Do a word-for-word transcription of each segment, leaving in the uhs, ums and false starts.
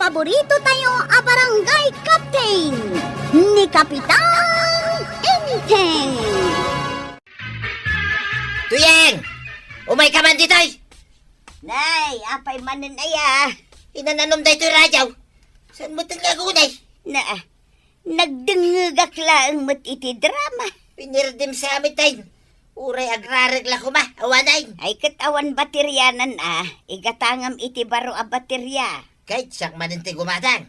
Paborito tayo a barangay captain, ni Kapitan Enteng. Tuyang! Umay ka man ditoy! Nay, apay manen aya? Inananom daytoy radyo. Saan mo nga agunay? Na, nagdengngegak laeng met iti drama. Pinirdim sa amin tayo. Uray agrareg la koma, awanay. Ay, ket awan baterianan a, igatangam iti baro a bateria. Kayat siak manen ti gumatang.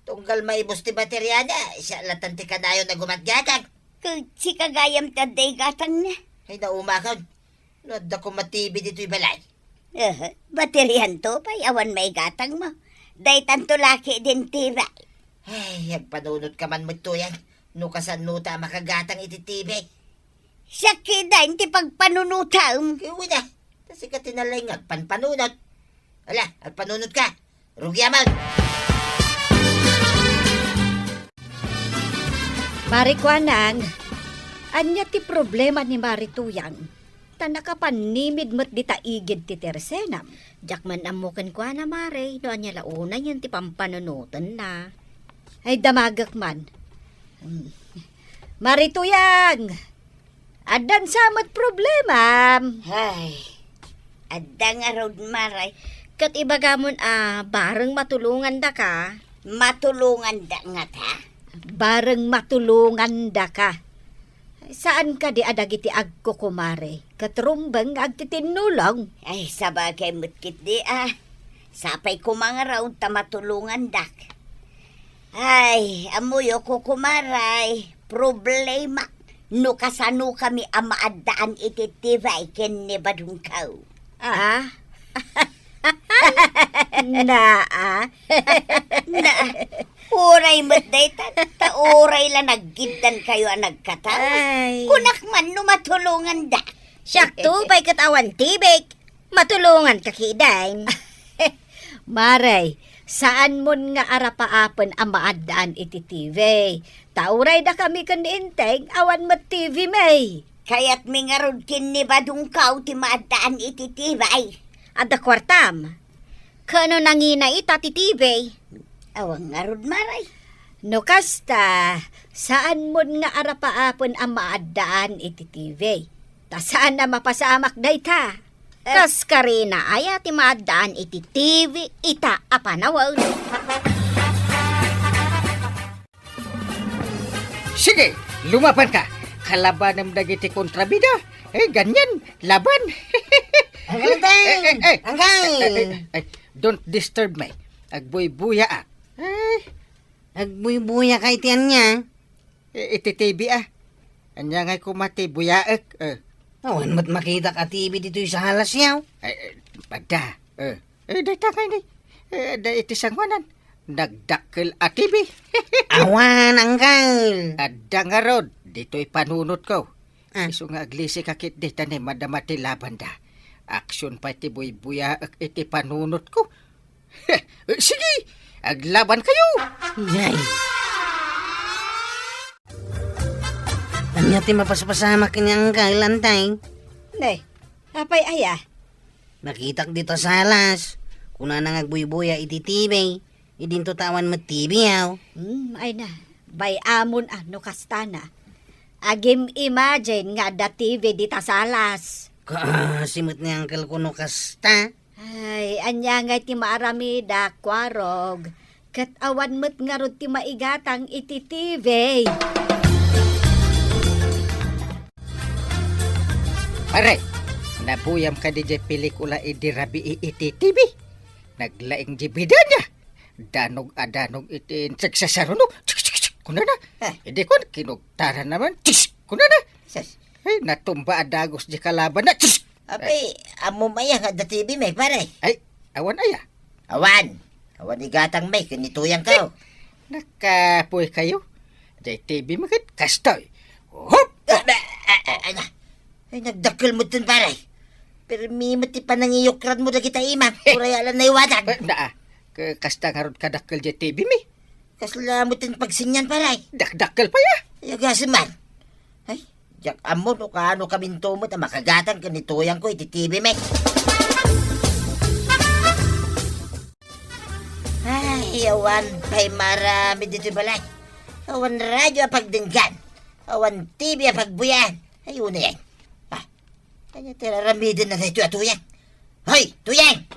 Tunggal maibus ti bateriana, siak latan ti kanayon a gumatgatang. Ket sika gayam ti adda igatangna. Ay, naumakon. No adda koma T V ditoy balay. Aha, baterianto pay, awan maigatangmo. Daytanto laki din T V. Ay, agpanunot ka man met Tuyang. No kasano ta a makagatang iti T V. Siak kitaen ti pagpanunotam. Kiwida, ta sika ti nalaing nga agpanpanunot. Ala, agpanunot ka. Rugi a man. Mari Kuanang, ania ti problema ni Mari Tuyang? Ta nakapannimid met dita igid ti tersenam. Diak man ammo kenkuana, Mari, no ania la unayen ti pampanunotenna. Ay, damagek man. Hmm. Mari Tuyang! Addan sa met problemam. Ay, adda ngarud, Mari. Ket ibagamon a bareng matulongandaka. Matulonganda ngata? Bareng matulongandaka. Saan kadi a dagiti agkukumare ket rumbeng nga agtitinnulong? Ay, sabagay met ketdi a. Sapay koma ngarud ta matulongandak. Ay, ammoyo, kukumaray, problema no kasanokami a maaddaan iti T V ken ni Badongkaw. Ah? Naa. Naa. Uray met dayta, ta uray la naggiddankayo a nagkataw. Ay. Kunak man no matulonganda. Siakto pay ket awan T V. Matulonganka kitaen. Mari, saanmon nga arapaapen a maaddaan iti T V. Ta uray dakami ken ni Enteng, awan met T V mi. Kayatmi ngarud ken ni Badongkaw ti maaddaan iti T V. Adda kuartam? Ken no nangina ita ti T V? Awan ngarud, Mari. No kasta, saanmon nga arapaapen a maaddaan iti T V. Ta saan a mapasamak dayta. Kas karina aya ti maaddaan iti T V ita a panawen? Sige, lumaban ka. Kalabanem dagiti kontrabida. Eh, ganyan, laban. Uncle Teng! Eh, eh, eh. Uncle! Eh, eh, eh, eh, don't disturb me. Agbuybuyaak. Eh. Agbuybuya ka iti ania? Eh, iti T V, ah. Ania ngay koma ti buyaek, eh. Awan met makitak a T V ditoy sa halas yaw. Eh, eh, pada, eh. Eh, dayta kayni. Eh, da iti sanguanan. Nagdakkel a T V. Awan, uncle. Adda ngarud, ditoy panunotko. Ah. Isu nga aglisi ka ketdi ta ne madama ti labanda. Aksyon pay ti buybuyaek iti panunotko. Eh, sige, aglaban kayo. Yay. Ania ti mapaspasamak ken ni Uncle Antay? Ne, apay aya? Nakitak dita sa halas. Kunana nga agbuybuya iti T V. Idinto ta awan met T V, aw. Hmm, ay na. Bay-amon a no kastana. Agim-imagine nga adda T V dita sa halas. Kaasi met ni uncle ko no kasta. Ay, ania ngay ti maaramida, kuarog? Ket awan met ngarud ti maigatang iti T V. Pare, nabuyam kadi diay pelikula idi rabii iti T V? Naglaing diay bidada. Danog a danog iti insek sasaruno. Chik, chik, chik, kunana. Eh. Idi kun, kinugtaran naman. Chik, kunana. Sus. Ay, natumba a dagus diay kalabanna. Chik. Apay, ammom aya nga adda T V mi, pare? Ay, awan aya. Awan. Awan igatang mi, kinituyang ka. Nakapoy kayo. Diay T V mi ket kastoy. Hop! Ah, ba, ah, ah, ah, na. Ay, nagdakkel metten, pare. Permi met ti panangiyukran mo dagita imam. Uray ala naiwadag. Eh, naa. Ka-, kasta ngarud kadakkel diay T V mi. Kasla metten pagsinyan, pare. Dakdakkel pay, ah. Ay, agasem man. Ay, diak ammo no kaano kaminto met a makagatang ken ni tuyang ko iti T V mi. Ay, awan pay maaramid ditoy balay. Awan radio a pagdenggan. Awan T V a pagbuyaen. Ay, unay. Ah, ania ti ar-aramiden na daytoy a Tuyang? Hoy, Tuyang!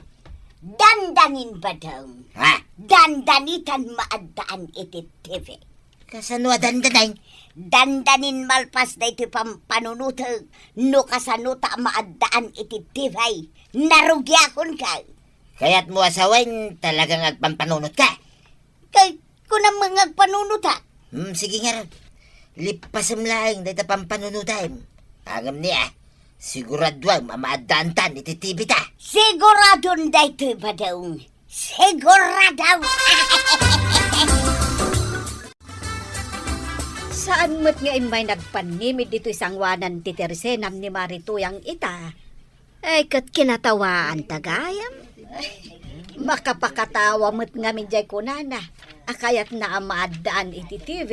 Dandanin, Badong. Ha? Dandani tan maaddaan iti T V. Kasano a dandanin? Dandanin malpas daytoy pampanunotek no kasano ta maaddaan iti T V. Narugiakonka. Kayatmo a sawen, talagang agpampanunotka? Kay, kunam nga agpanunotak. Hmm, sige ngarud. Lippasem laeng dayta pampanunotem. Ngem ni a, siguraduem a maaddaantan iti T V ta. Siguradon daytoy, Badong. Sigurado! Saan met nga immay nagpannimid ditoy sangoanan ti tersenam ni Mari Tuyang ita. Ay, ket kinatawaanta gayam. Makapakatawa met ngamin jay kunana a kayatna a maaddaan iti T V.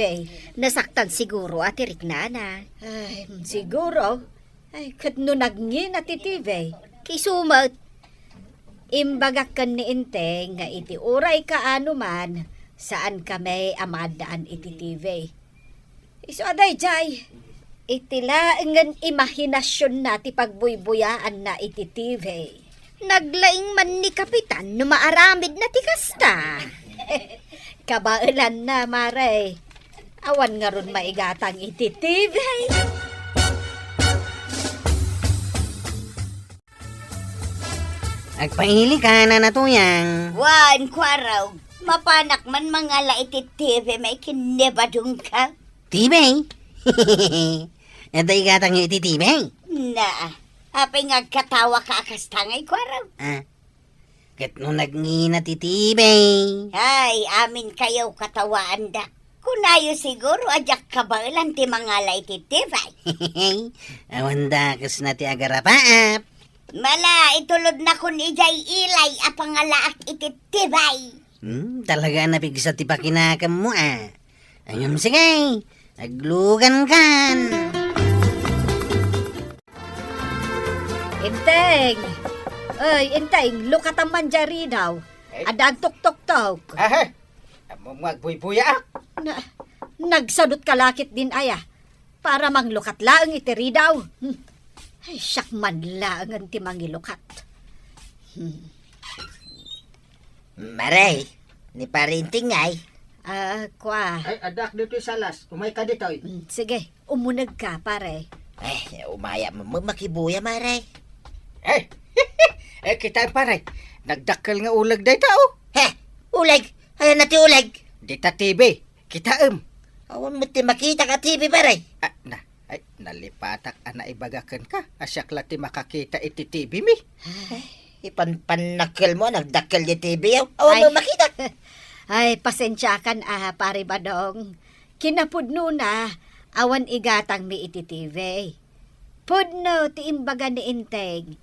Nasaktan siguro a ti riknana. Ay, siguro. Ay, ket no nagngina ti T V, kisu met. Imbagak ken ni Enteng nga iti uray kaano man, saan kami a maaddaan iti T V. Isu a daydiay, iti laengen imahinasionna ti pagbuybuyaanna iti T V. Naglaing man ni Kapitan no maaramidna ti kasta. Kabaelanna, Mare. Awan ngarud maigatang iti T V. Agpailika, Nana Tuyang. Wen, Kuarog, mapanak man mangala iti T V may ken ni Badongka? T V? Adda igatangyo iti T V? Na, apay nga agkatawaka a kasta ngay, Kuarog? Ah, ket no nagngina ti T V? Ay, aminkayo katawaanda. Kunayo siguro a diak kabaelan ti mangala iti T V. Awan dakesna ti agarapaap. Mala, itulodnakon idiay ilay a pangalaak iti T V. Hmm, talaga a napigsa ti pakinakemmo, a. Ngem sige, aglugankan. Enteng! Ay, Enteng, lukatam man diay ridaw. Eh? Adda agtuktoktok. Aha! Ammom nga agbuybuyaak. Na, nagsadutka la ketdin aya. Para manglukat laeng iti ridaw. Hmm. Ay, siak man laengen ti mangilukat. Hmm. Mare, ni Pare Enteng ngay. Ah, kua. Ay, addaak ditoy salas. Umayka ditoy. Hmm, sige. Umunegka, pare. Eh, umayam met makibuya, mare. Eh, eh, kitaem, pare. Nagdakkel nga uleg dayta, o. He, uleg? Ania ti uleg? Dita T V. Kitaem. Awan met ti makitak a T V, pare. Ah, na, ay, nalipatak a naibaga kenka a siak la ti makakita iti T V mi. Ay, ipanpannakkelmo a nagdakkel diay T V, aw. Awan met makitak. Ay, pasensiakan a, Pare Badong. Kinapudnona, awan igatangmi iti T V. Pudno ti imbaga ni Enteng.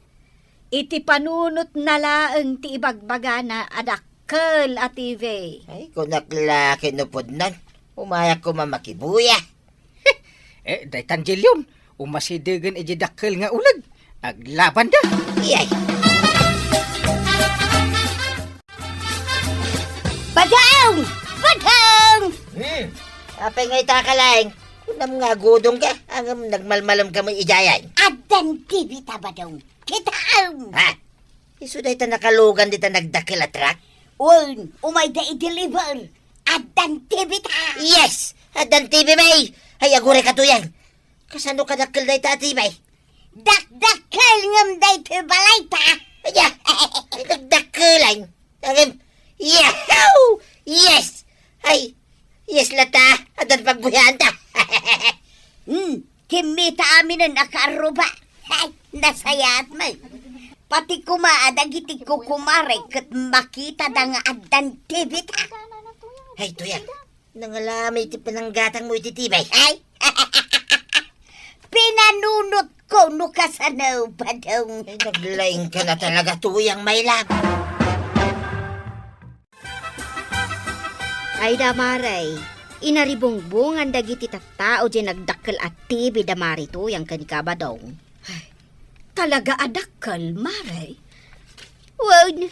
Iti panunotna laeng ti ibagbagana a dakkel a T V. Ay, kunak la ket no pudnon. Umayak koma makibuya. Eh, daytan Jillion, umasidegen idiay dakkel nga uleg. Aglabanda. Iyay. Badong! Badong! Hmm. Apay nga ita ka laeng? Kunam nga agudongka, ngem nagmalmalemka met idiay. Addan T V ta, Badong. Kitaem! Ha? Isu dayta nakalugan dita nagdakkel a truck? Wen, umayda i-deliver. Addan T V ta. Yes! Addan T V, May! Ay, aguray ka, Tuyang. Kasano kadakkel dayta a T V? Dakdakkel ngem daytoy balayta. Aya, ay, nagdakkelan. Ngem, yahoo! Yes! Ay, yes latta. Addan pagbuyaanta. Hmm, kimmita aminen a kaarruba. Ay, nasayaat met. Pati koma a dagiti kukumare ket makitada nga addan T V ta. Ay, Tuyang. Nangalamay ti pananggatangmo iti T V. Ay! Pinanunotko no kasano, Badong. Ay, naglaingka na talaga, Tuyang, my love. Ay da, Mare, inaribungbungan dagiti tattao diay nagdakkel a T V da Mari Tuyang ken ka, Badong. Ay, talaga a dakkel, Mare? Wen,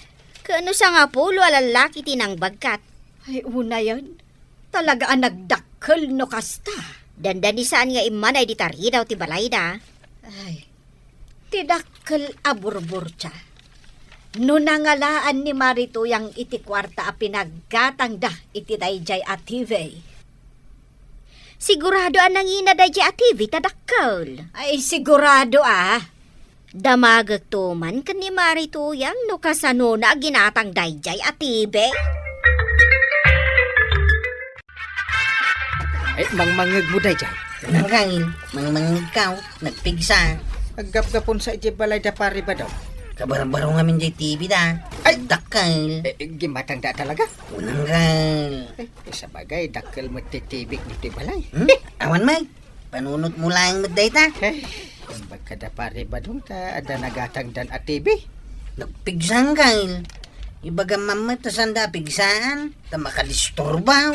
Ket no sangapulo a lallaki ti nangbagkat. Ay, unayen. Talaga a nagdakkel no kasta. Dandani saan nga immanay dita ridaw ti balayda. Ay, ti dakkel a burburtia. No nangalaan ni Mari Tuyang iti kuarta a pinaggatangda iti daydiay a T V. Sigurado a nangina daydiay a T V ta dakkel. Ay, sigurado a. Damagekto man ken ni Mari Tuyang no kasanona a ginatang daydiay a T V. Ay, mangmangngegmo daydiay. Nangkay, mangmangngegkaw, nagpigsa. Aggapgapon sa idiay balay da Pari Badong. Kabarbaro ngamin diay T V da. Ay! Dakkel. Eh, eh, gimatang da talaga? Unang kal. Eh, sabagay, dakkel met ti T V ditoy balay. Hmm? Awan, Mike. Panunotmo laeng met dayta. Eh, imbag kada Pari Badong ta adda nagatangdan a T V. Nagpigsa, Kyle. Ibagam man met ta sanda a pigsaan, ta makadisturba.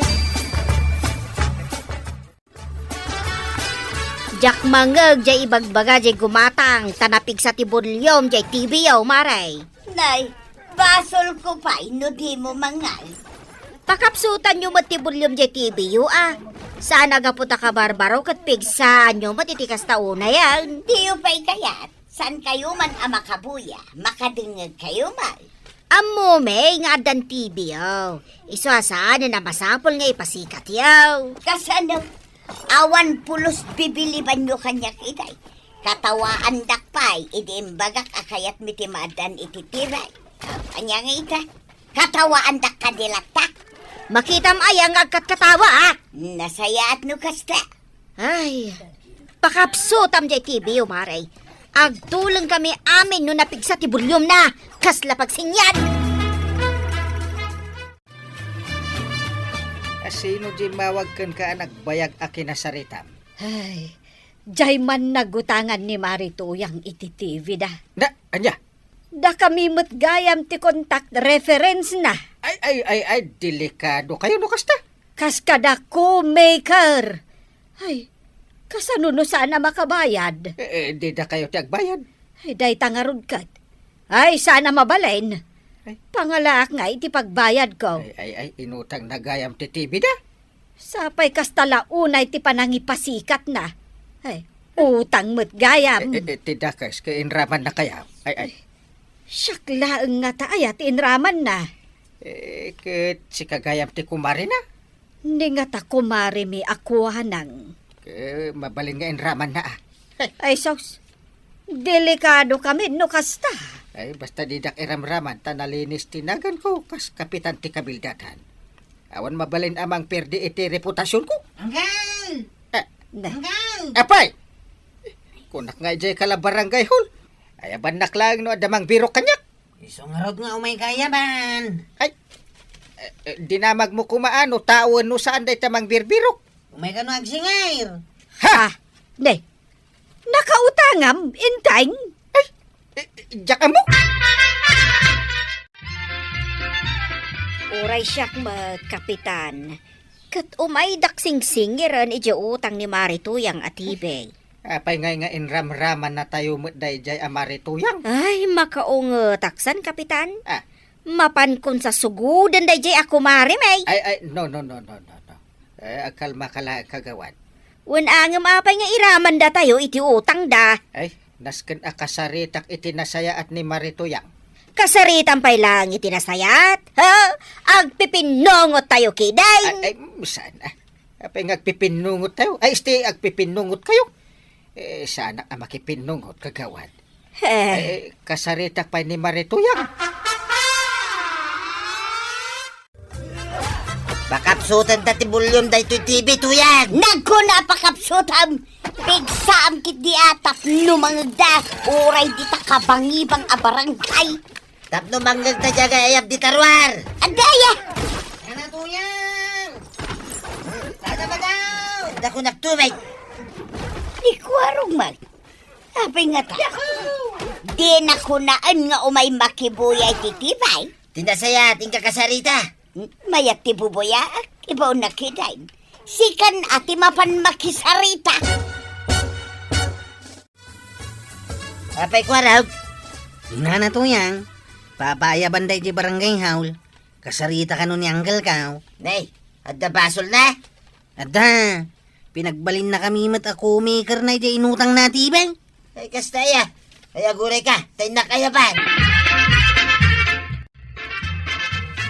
Diak mangngeg diay ibagbaga diay gumatang ta napigsa ti volume diay T V-yo, Mare. Nay, basolko pay no dimo mangngeg. Pakapsutanyo met ti volume diay T V-yo, a. Saan a gapu ta kabarbaro ket pigsaanyo met iti kasta unayen. Diyo pay kayat, saankayo man a makabuya, makadengngegkayo man. Ammom nga addan T V-yo. Isu a saanen a masapul nga ipasikatyo. Kasano? Awan pulos bibilibanyo kaniak itay. Katawaandak pay idi imbagak a kayatmi ti maaddaan iti T V. Ania nga ita? Katawaandak kadi latta? Makitam aya nga agkatkatawa, a? Nasayaat no kasta. Ay, pakapsutam diay T V-yo, Mare. Agtuleng kami amin no napigsa ti volume na. Kasla pagsinyan! A sino diay mawag kenka a nagbayag a kinasaritam? Ay, diay man nagutangan ni Mari Tuyang iti T V da. Na, ania? Dakami met gayam ti contact reference na. Ay, ay, ay, ay, delikadokayo no kasta. Kas kada co-maker. Ay, kasano no saan a makabayad? Eh, eh, didakayo ti agbayad. Ay, dayta ngarud ket. Ay, saan a mabalin. Ay. Pangalaak nga iti pagbayadko. Ay, ay, ay, inutangna gayam ti T V da. Sapay kasta la unay ti panangipasikatna. Ay, utang met gayam. Eh, eh, eh, ti dakes, ket inramanna kayam. Ay, ay. Siak laeng ngata aya ti inramanna. Eh, ket sika gayam ti kumarina? Ni ngata kumarimi a kuanang. Eh, mabalin nga inramanna, a. Ay, sus. Delikado kami no kasta. Ay, basta didak iramraman ta nalinis ti naganko kas kapitan ti kabildatan. Awan mabalin a mangperdi iti reputasionko. Anggal! Eh. Na. Anggal! Apay! Kunak nga idiay kala barangay hall. Ayabannak laeng no adda mangbirok kaniak. Isu ngarud nga umay ka ayaban. Ay, eh, eh, dinamagmo koma no tao wenno saan dayta mangbirbirok. Umay ka no agsingair. Ha? Ah, ne. Nakautangam, Enteng? Ay, eh, eh, diak ammo. Uray siak met, Kapitan. Ket umaydak singsingiren idiay utang ni Mari Tuyang a T V. Apay ngay nga inramramanna tayo met daydiay a Mari Tuyang? Ay, makaungetak san, Kapitan. Ah. Mapankon sa sugoden daydiay a kumarim, ay. Ay, ay, no, no, no, no, no, no. Eh, agkalma ka laeng, kagawad. Wen angem apay nga iramanda tayo iti utangda? Ay, nasken a kasaritak iti nasayaat ni Mari Tuyang. Kasaritam pay laeng iti nasayaat? Ha? Agpipinnungot tayo kiden? Ay, ay, mm, saan, ah? Apay nga agpipinnungot tayo? Ay, isti agpipinnungot kayo? Eh, saanak a makipinnungot, kagawad. Eh. Eh, kasaritak pay ni Mari Tuyang. Pakapsutan ta ti volume daytoy T V, Tuyang. Nagkuna pakapsutam. Pigsaam ket di atap no mangegda. Uray dita kabangibang a barangay. Tapno mangngeg ta diay agayab dita ruar. Adda aya. Ana, Tuyang! Sada bagaw! Dakunak tumay. Ni kuarog man. Apay ngata? Dina kunaen nga umay makibuya iti tibay? Ti nasayaat, inka kasarita. Mayat ti bubuyaak, ibaonnak kiden. Sikan a ti mapan makisarita. Apay kuarog? Inana Tuyang, Papaayaban daydi barangay hall. Kasarita kano ni uncle ko. Nay, adda basolna? Adda. Pinagbalinnakami met a co-maker na idiay inutangna ti beng. Ay, kasta aya. Ay, aguray ka. Ta innak ayaban.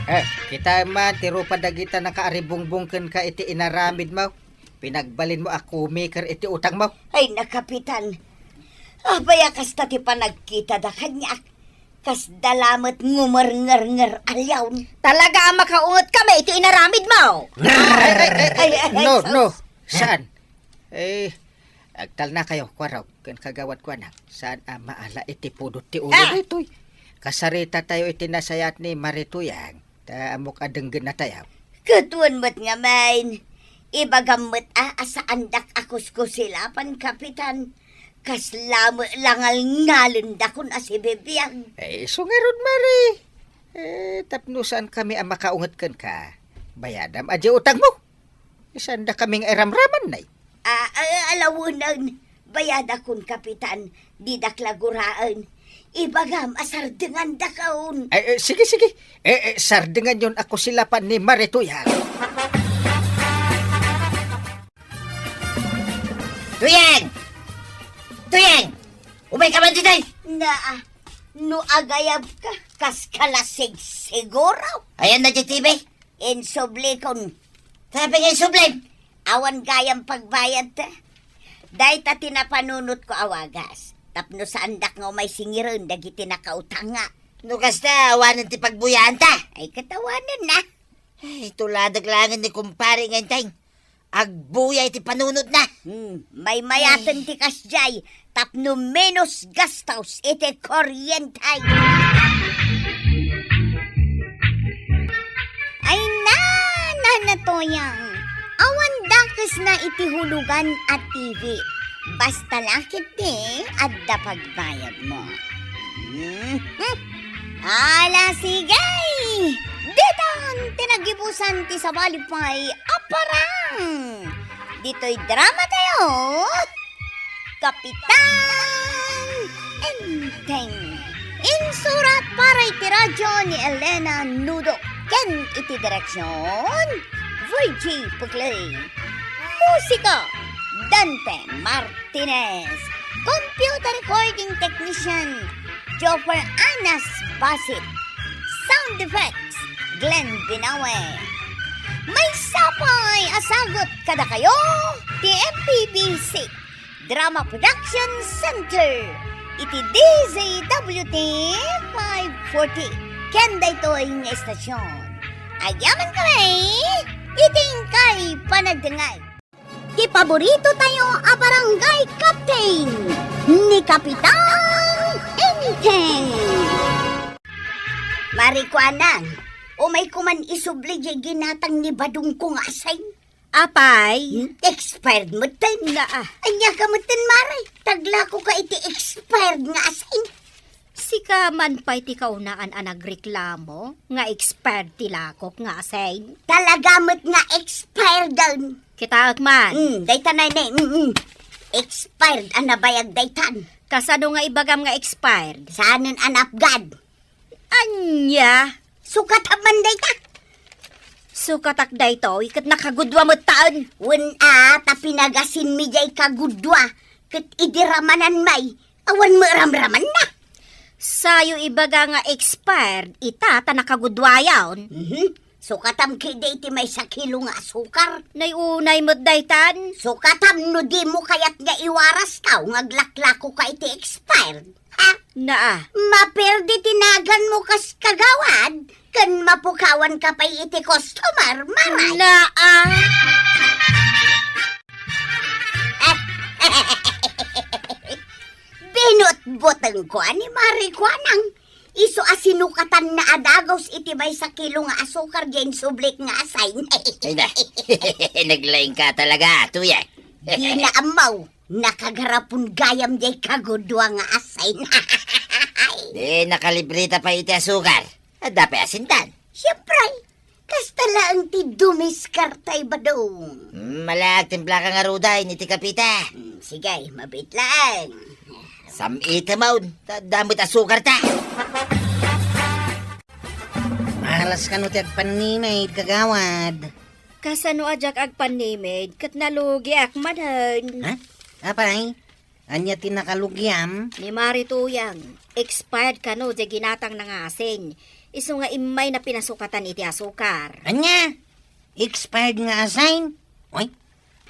Eh, kitaem man, ti rupa dagita nakaaribungbong kenka iti inaramidmo. Pinagbalinmo a co-maker iti utangmo. Ay, na, Kapitan. Apay a kasta ti panagkitada kaniak? Kasda lamet ngumerngerngeraliaw. Talaga a makaungetkami iti inaramidmo. Ay, ay, ay, ay, no, sus. No. Saan? Eh, agtalnakayo, kuarok, ken kagawad kuana. Saan a maala iti pudot ti ulo Ah! daytoy? Kasaritatayo iti nasayaat ni Marituyang, ta ammok a denggennatayo. Ket wen met ngamin, ibagam met a, a saandak a kuskusilapan, Kapitan. Kasla met la ngalngalendakon a sibibiag. Eh, isu ngarud, Mari. Eh, tapno saankami a makaunget kenka, bayadam a di utangmo. Saandakami nga iramraman, nay. Ah, ah, alawenen, bayadakon, Kapitan, didak la guraen. Ibagam a sardengandakon. Eh, eh, sige, sige. Eh, eh, sardenganyon a kusilapan ni Mari Tuyang. Tuyang! Tuyang! Umayka man ditoy! Na, no agayabka, kaskala sigsiguro. Ayan na di T V. Insublikon. Sabi nga insublim. Awan gayam pagbayadta. Dayta ti napanunotko a wagas. Tapno saandak nga umay singiren dagiti nakautanga. No kasta, awanen ti pagbuyaanta. Ay, ket awanen na. Ay, tuladak laengen ni kumpare nga intay. Agbuya iti panunotna. Hmm, maymayaten Ay. ti kasdiay tapno menos gastos iti kuryente. Ay, na, Nana Toyang, awan dakesna iti hulugan a T V. Basta la ketdi, adda pagbayadmo. Mhm. Ala, sige! Ditan ti nagibusan ti sabali pay a parang! Ditoy drama tayo, Kapitan Enteng. Insurat para iti radyo ni Elena Nudo ken iti direksyon, Virgie Puclay. Musika, Dante Martin. Martinez. Computer recording technician, Joffer Anas Basit. Sound effects, Glenn Binawe. Maysa pay a sagut kadakayo ti M P B C Drama Production Center iti D Z W T five forty ken daytoy nga estasyon. Agyamankami iti inkay panagdengngeg. Ti paborito tayo a barangay captain, ni Kapitan Enteng. Marikuanang, umayko man isubli diay ginatang ni badongko nga asin. Apay? Hmm? Expired metten. Naa. Ania ka metten, Mare? Taglakoka iti expired nga asin. Sika man pay ti kaunaan a nagreklamo nga expired ti lakok nga asin. Talaga met nga expired. Kitaek man. Mm, dayta nay, nay. Mm, mm. Expired a nabayag daytan. Kasano nga ibagam nga expired? Saanen a napgad. Ania? Sukatam man dayta. Sukatak daytoy ket nakagudua metten. Wen a, ta pinagasinmi diay kagudua ket idi ramanan may, awan met ramramanna. Sayo ibaga nga expired ita ta nakaguduayon. Mhm. Sukatam ketdi iti maysa kilo nga asukar. Nay, unay met daytan. Sukatam no dimo kayat nga iwarastaw nga aglaklakoka iti expired. Ha? Naa. Maperdi ti naganmo kas kagawad, ken mapukawanka pay iti customer, Mare. Naa. Binutbutengko a ni Marikuanang. Isu a sinukatanna a dagus iti maysa kilo nga asukar diay insublik nga asin. Ay na, naglaingka talaga, Tuya. Dina ammo, nakagarapon gayam diay kagudua nga asin. Di nakalibreta pay iti asukar. Adda pay asintan. Siempre, kasta laeng ti dumiskartay, Badong. Hmm, ala, agtimplaka ngaruden iti kapita. Hmm, sige, mabiit laeng. Sam-item, ta adda met asukarta. Alas kano ti agpannimaid, kagawad? Kasano a diak agpannimaid ket nalugiak manen? Ha? Apay? Ania ti nakalugiam? Ni Mari Tuyang, expired kano diay ginatangna nga asin. Isu nga immayna pinasukatan iti asukar. Ania? Expired nga asin? Oy,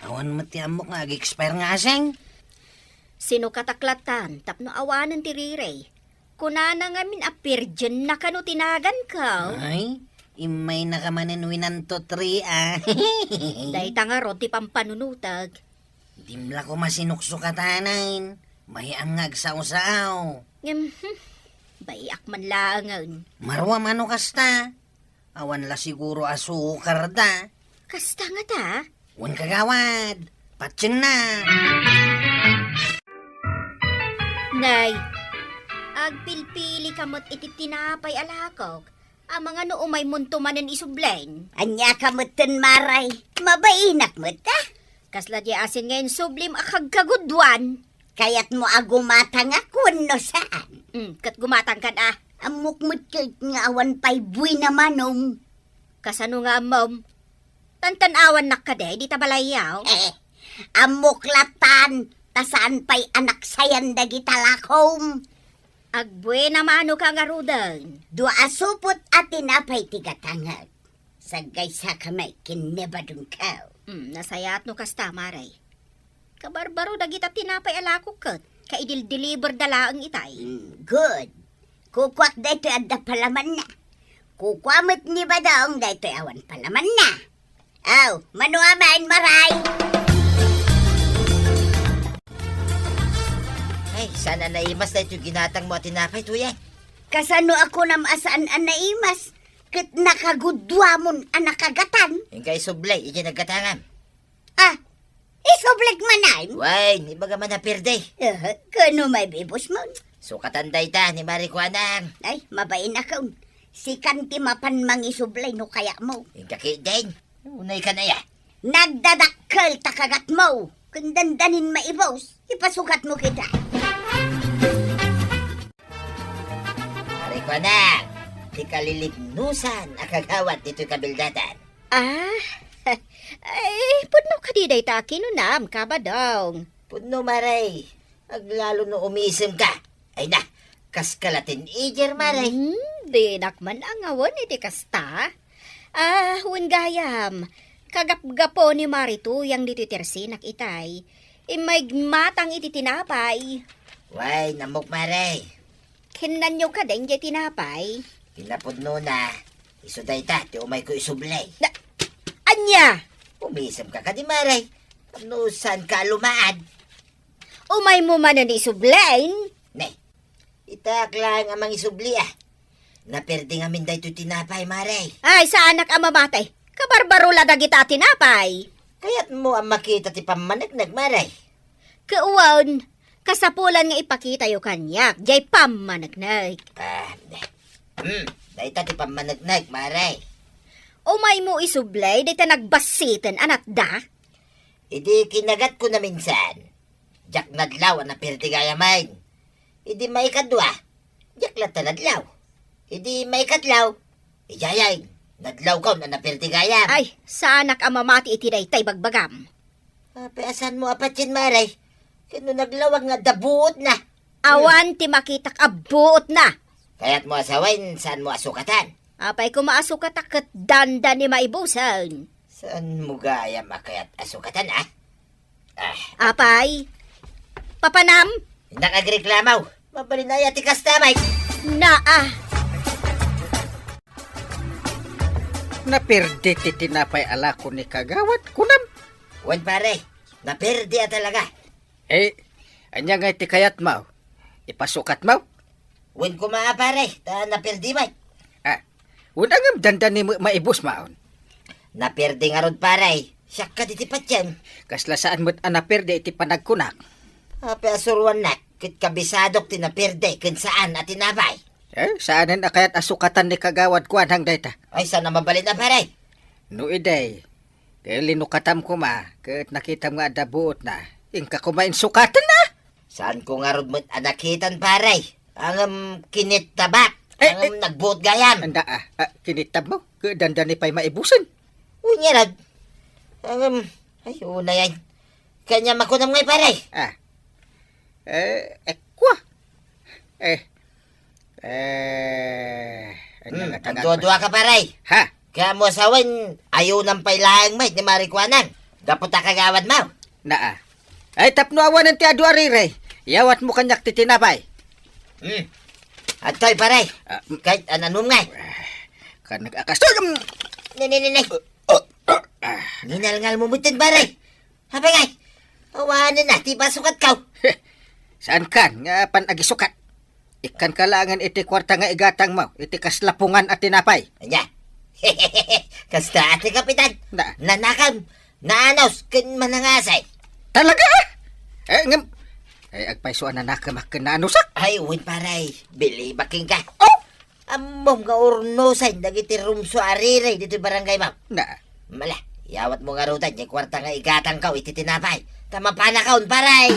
awan met ti ammok nga ag-expire nga asin. Sinukatak lattan tapno awanen ti rirey. Kunana ngamin a virgin na kano ti naganko. Ay, immaynaka manen winanto three, ah. Dayta ngarud ti pampanunotek. Dimla koma sinuksukatanen. Mahiam nga agsao-sao. Ngem, hmm, baiak man laengen. Maruam no kasta. Awan la siguro asukar da. Kasta ngata? Wen, kagawad. Patienna. Nay, agpilpili ka met iti tinapay a lakok. Amangan no umaymonto manen isublen. Ania ka metten, Maray? Mabainak met, ah? Kasla diay asin nga insublim a kagkaguduan. Kayatmo a gumatangak wenno saan? Hmm, ket gumatangkan, ah. Ammok met ket nga awan pay buena manong. Kasano nga ammom? Tantan-awannak kadi dita balayyo? Eh, ammok lattan, ta saan pay a naksayan dagita lakom. Agbuena manoka ngaruden. Dua a supot a tinapay ti gatangek. Saggaysaka met ken ni Badongko. Hmm, nasayaat no kasta, Maray. Kabarbaro dagita tinapay a lakok ket, kaidildiliberda laeng itay. Hmm, good. Kukuak daytoy adda palamanna. Kukua met ni Badong daytoy awan palamanna. Aw, mano amin, Maray? Ay, saan a naimas daytoy ginatangmo a tinapay, Tuyang? Kasano a kunam a saan a naimas? Ket nakaguduamon a nakagatan? Inka isublay, idiay naggatangam. Ah, isublek manen? Wen, ibaga man a pirdi. Eh, kano maibibusmon? Sukatan dayta ni Mari Kuanang. Ay, mabainakon. Sikan ti mapan mangisublay no kayatmo. Inka ketdin. Unay ka na ya. Nagdadakkel ta kagatmo. Ken dandanin maibus, ipasukatmo kita. Mari Kuanang, ti kalilibnusan a kagawad ditoy kabildatan. Ah? Ay, pudno kadi dayta a kinunam, Ka Badong? Pudno, Maray. Aglalo no umisemka. Ay na, kaska la teenager, Maray. Hmm, dinak man angawen iti kasta. Ah, wen gayam, kagapgapo ni Mari Tuyang ditoy tersinak itay. Immayeg matang iti tinapay. Wen, ammok, Maray. Kennanyo kadin diay tinapay? Ti napudnona, isu dayta ti umayko isublay. Na, ania? Umisemka kadi, Maray? Tapno saanka a lumaad? Umaymo manen isublay? Ne, itak laeng a mangisubli, ah. Naperdi ngamin daytoy tinapay, Maray. Ay, saanak a mamati. Kabarbaro la dagita a tinapay. Kayatmo a makita ti pammaneknek, Maray? Ket wen, kasapulan nga ipakitayo kaniak diay pammaneknek. Ah, hmm, dayta ti pammaneknek, Maray. Umaymo isublay dayta nagbassiten a natda? Idi kinagatko naminsan, diak nadlaw a naperdi gayamen. Idi maikadua, diak latta nadlaw. Idi maikatlo, idiay, nadlawkon a naperdi gayam. Ay, saanak a mamati iti dayta ibagbagam. Apay a saanmo a patien, Maray? Ket no naglawag nga adda buotna. Awan ti makitak a buotna. Kayatmo a sawen, saanmo a sukatan? Apay koma a sukatak ket dandani maibusen. Saanmo gayam a kayat a sukatan, ah? Ah. Apay, papanam? Innak agreklamo. Mabalin aya ti kasta, Mike? Naa. Naperdi ti tinapay a lako ni kagawad, kunam? Wen, pare, naperdi a talaga. Eh, ania ngay ti kayatmo? Ipasukatmo? Wen koma, pare, ta naperdi met. Ah, wen a ngem dandani met maibusmon? Naperdi ngarud, pare. Siak kadi ti patien. Kasla saan met a naperdi iti panagkunak? Apay a suroannak, ket kabisadok ti naperdi ken saan a tinapay. Eh, saanen a kayat a sukatan ni kagawad Kuanang dayta? Ay, saan a mabalin a, pare? No idi, ket linukatam koma, ket nakitam nga adda buotna. Inka koma insukatenna? Saanko ngarud met a nakitan, pare. Ngem kinittabak. Ngem nagbuot gayam. Anda, ah, ah, kinittab mo? Ke dandani pay maibusen. Unya rad. Ngem, ay, unay ay. Kanya makunam ngay, pare. Ah. Eh, eh, kwa. Eh, eh, anya Hmm, nga tangag agdua-dua ka, pare. Ha? Kaya mo asawen, ayunan pay laeng met ni Mari Kuanang. Gapu ta kagawad mo. Naa. Ay, tapno awanen ti adu a rire, yawat mo kaniak ti tinapay. Hmm. Atoy, pare. Ah, mm. Kahit ananum nga. Kan nag-akas. Ni, ni, ni, ni. Ninalngal mo mutin, pare. Apay ngay. Awanen na, ti pasukat ka. Saan kan, nga pan agisukat? Ikkan ka laengen iti kuarta nga igatangmo, iti kas lapungan a tinapay. Anya? Kasta, ati Kapitan. Na. Nanakam, naanos, ken manangasay. Talaga? Eh, ngem, eh, agpayso a nanakemak ken naanusak. Ay, wen, pare. Bilibak kenka. Oh! Ammom nga urnosen dagiti rumso a rire ditoy barangay mo. Na. Mala, yawat mo ngaruden ti kuarta nga igatangko iti tinapay. Ta mapanakon, pare.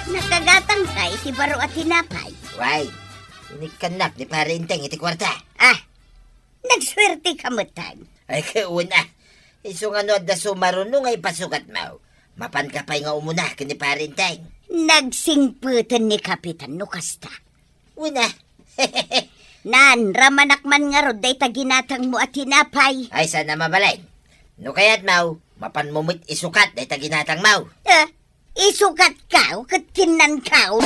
Nakagatangka iti baro a tinapay? Way, inikkannak ni Pare Enteng iti kuarta. Ah, nagsuerteka metten. Ay, kauna. Isu nga no adda sumaruno nga ipasukat mo, mapanka pay nga umuna ken ni Pare Enteng. Nagsingpeten ni Kapitan no kasta. Una. Nan, ramanak man ngarud dayta ginatangmo a tinapay. Ay, saan a mabalin. No kayat mo, mapan mo met isukat dayta ginatangmo. Eh, isukat ka, ket kinnan ka.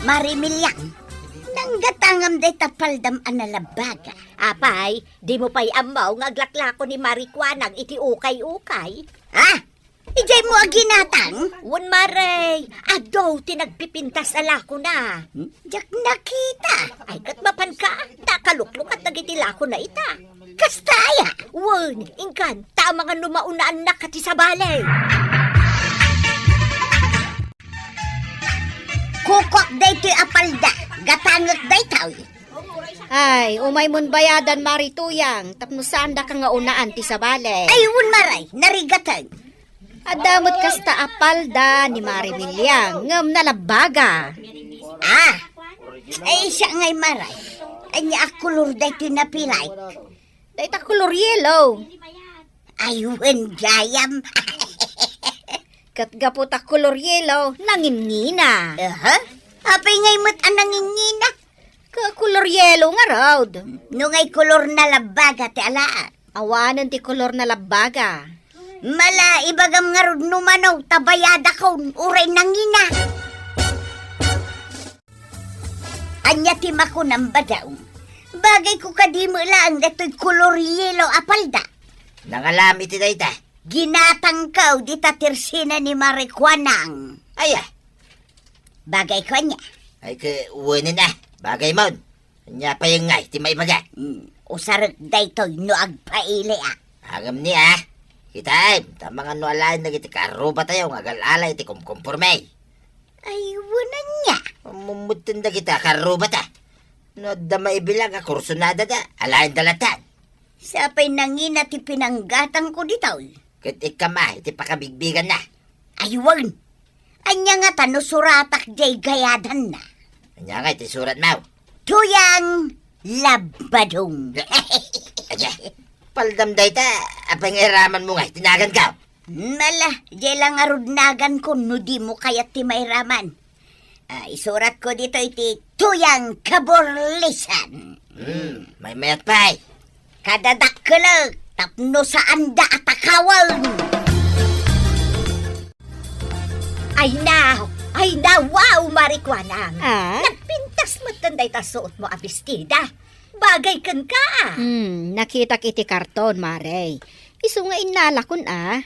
Mari Miliang, nanggatangam dayta paldam a nalabaga. Apay, di mo pay ammo nga aglaklako ni Mari Kuanang iti ukay-ukay? Ha? Idiay mo aginatang? Wen, Mare, adu ti nagpipintas a lakona. Hmm? Diak nakita. Ay, ket mapanka, ta kaluklukat dagiti lakona ita. Kasta aya? Wen, inkan, ta amangan no maunaannak ti sabali. Kukok daytoy a palda, gatangek daytoy. Ay, umaymon bayadan, Mari Tuyang, tapno saandaka nga unaan ti sabali. Ay, wen, Mare, narigaten. Adda met kasta a palda ni Mari Miliang, ngem nalabaga. Ah, ay, siya ngay, Mare. Anya a kolor daytoy napilay? Dayta kolor yellow. Ay, wen gayam. Ket gapu ta kolor yellow, nangingina. Aha. Apay ngay met a nangingina? Ka kolor yellow ngarud. No ngay kolor nalabaga ti alaak. Awanen ti kolor nalabaga. Mala, ibagam ngarud no mano, ta bayadakon, uray nangina. Ania ti makunam, Badong? Bagayko kadi met laeng daytoy kolor yellow a palda? Nangalam iti dayta. Ginatangko dita tersina ni Mari Kuanang. Aya? Bagayko ania? Ay, ke, wenen a. Bagaymon. Ania pay ngay ti maibaga? Hmm, usarek daytoy no agpailiak. Ngem ni a. Kitaem, ta amangan no alaen dagiti karrubatayo nga agal-ala iti kumkumporme. Ay, wen ania? Ammom metten dagita karrubata. No adda maibilang a kursunadada, alaenda latta. Sapay nangina ti pinanggatangko ditoy. Ket ikkam a iti pakabigbiganna. Ay, wen. Ania ngata no suratak diay gayadanna? Ania nga iti suratmo? Tuyang Labbadong. Ania? Paldam dayta, apay nga iramanmo nga iti naganko? Mala, diay la ngarud naganko no dimo kayat ti mairaman. Ah, isuratko ditoy ti Tuyang Kaburlisan. Hmm, maymayat pay. Kadadakkelek tapno saanda a takawen. Ay na! Ay na! Wow, Mari Kuanang! Ah? Nagpintas metten dayta suotmo a bestida. Bagay kenka, ah. Hmm, nakitak iti karton, Mare. Isu nga innalakon, ah.